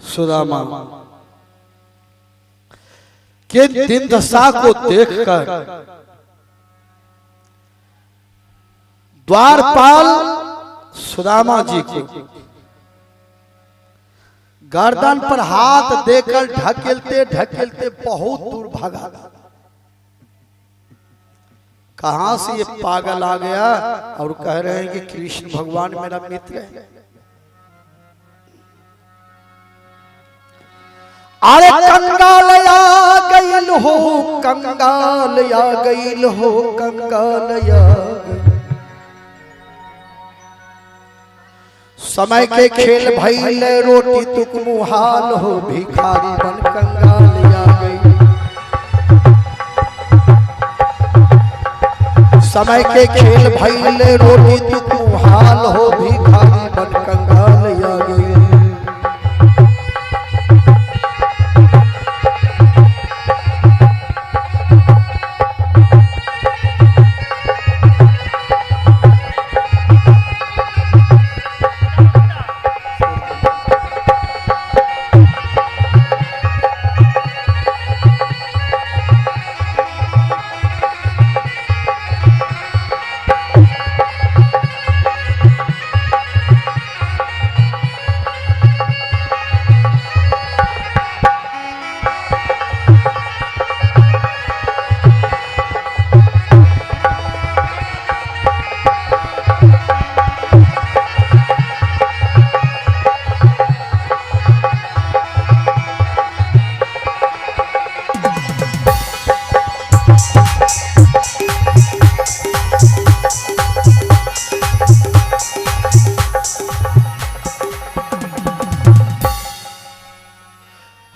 सुदामा के दिन दशा को देखकर द्वारपाल सुदामा जी को गर्दन पर हाथ देकर ढकेलते ढकेलते बहुत दूर भागा। कहां से ये पागल आ गया और कह रहे हैं कि कृष्ण भगवान मेरा मित्र है। अरे कंगाल आ गइल हो, कंगाल आ गइल हो, कंगाल आ गइल। समय के खेल भइल रोटी तुक मुहाल हो, भिखारी बन कंगाल आ गइल। समय के खेल भइल रोटी तुक मुहाल हो, भिखारी बन कंगाल आ गइल।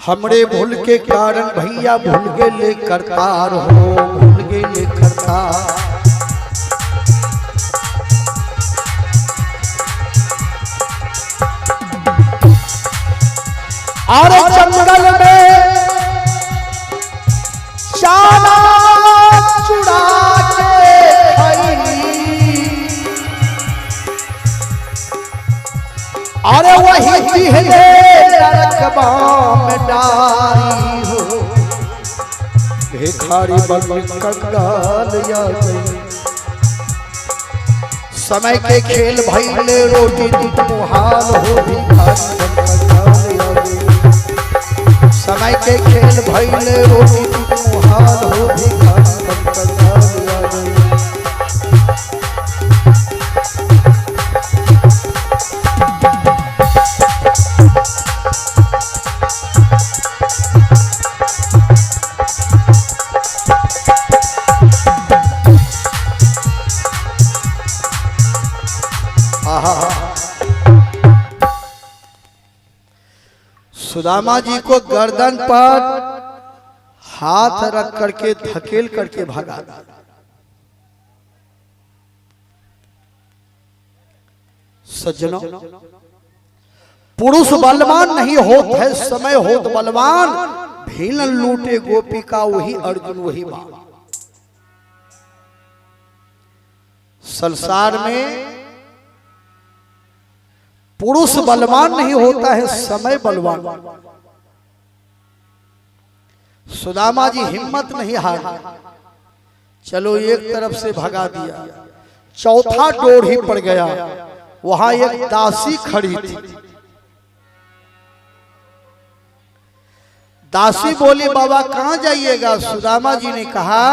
हमरे भूल के कारण भैया भूल गए करतार हो, भूल गए करतार। अरे जंगल में चारा चुरा के खाई, अरे वही दिहले नरकबा में डारी हो, भिखारी बन कंगाल आ गई। समय के खेल भइल रोटी तुक मुहाल हो, भिखारी बन कंगाल आ गई। समय के खेल भइल रोटी तुक मुहाल हो, भिखारी बन कंगाल आ गई। सुदामा जी को गर्दन पर हाथ रख करके धकेल करके भगा दिया। सज्जनों, पुरुष बलवान नहीं होत है, समय होत बलवान। भीलन लूटे गोपी का वही अर्जुन वही बाण। संसार में पुरुष बलवान नहीं होता है, समय बलवान। सुदामा जी हिम्मत नहीं हारे, चलो एक तरफ से भगा दिया। चौथा डोर ही पड़ गया, वहां एक दासी खड़ी थी। दासी बोली, बाबा कहां जाइएगा? सुदामा जी ने कहा,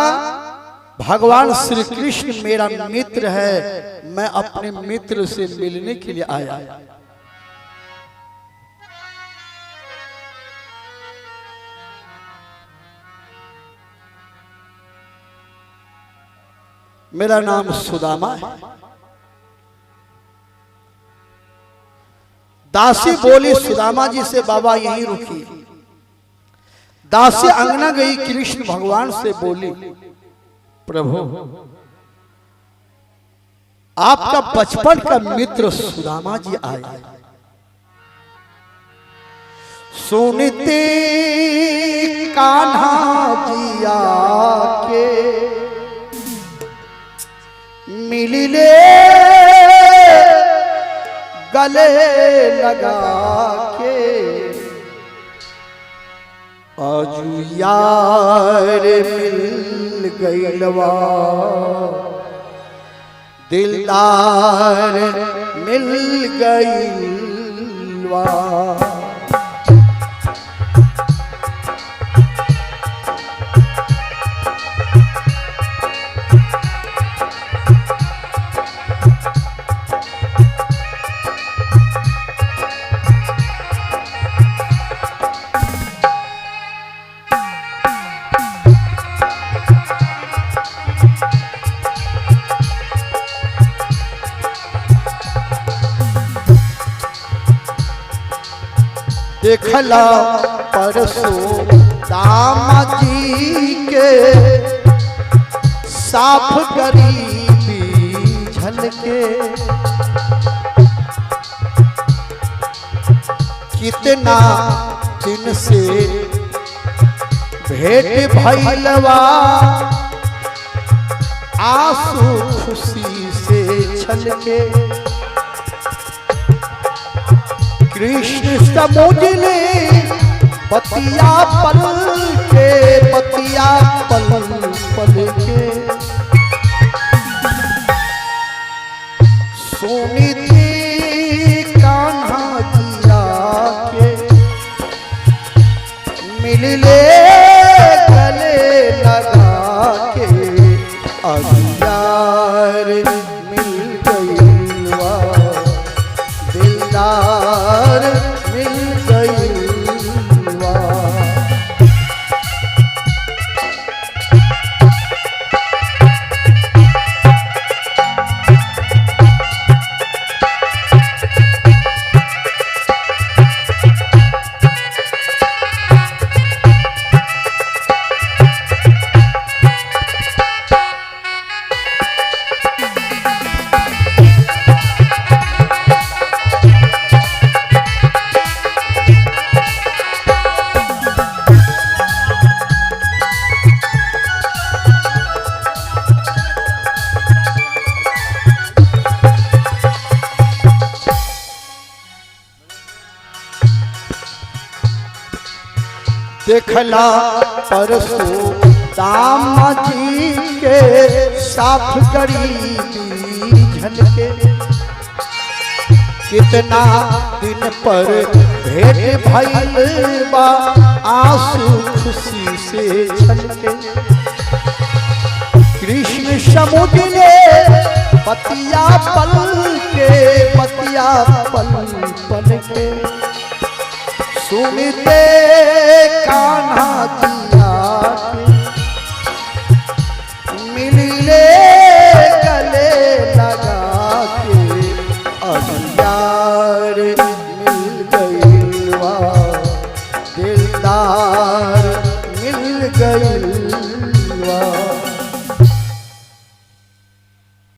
भगवान श्री कृष्ण मेरा मित्र है, मैं अपने मित्र से मिलने के लिए आया। मेरा नाम सुदामा है। दासी बोली सुदामा जी से, बाबा यहीं रुकिए। दासी अंगना गई, कृष्ण भगवान से बोली, प्रभु आपका बचपन का मित्र सुदामा जी आए। सुनते कान्हा जी आके मिलले गले लगा के। आजू यार मिल गइलवा, दिलदार मिल गइलवा। देखला परसों दामा जी के साफ गरीबी झलके, कितना दिन से भेंट भैलवा, आंसू खुशी से छलके। कृष्ण समुझले बतिया पल के, बतिया पल पल के। सोनी थी कान्हा जिया के, मिलले गले लगा के, अगियार मिल गइलवा, दिलदार मिल गइलवा। देखला परसों दामा जी के साफ गरीबी झलके, कितना दिन पर भेंट भइलबा, आंसू खुशी से छलके। कृष्ण समुझले बतिया पल के, बतिया पल पल के। सुनते कान्हा जिया के, मिलले गले लगा के, अगियार मिल गइलवा, दिलदार मिल गइलवा।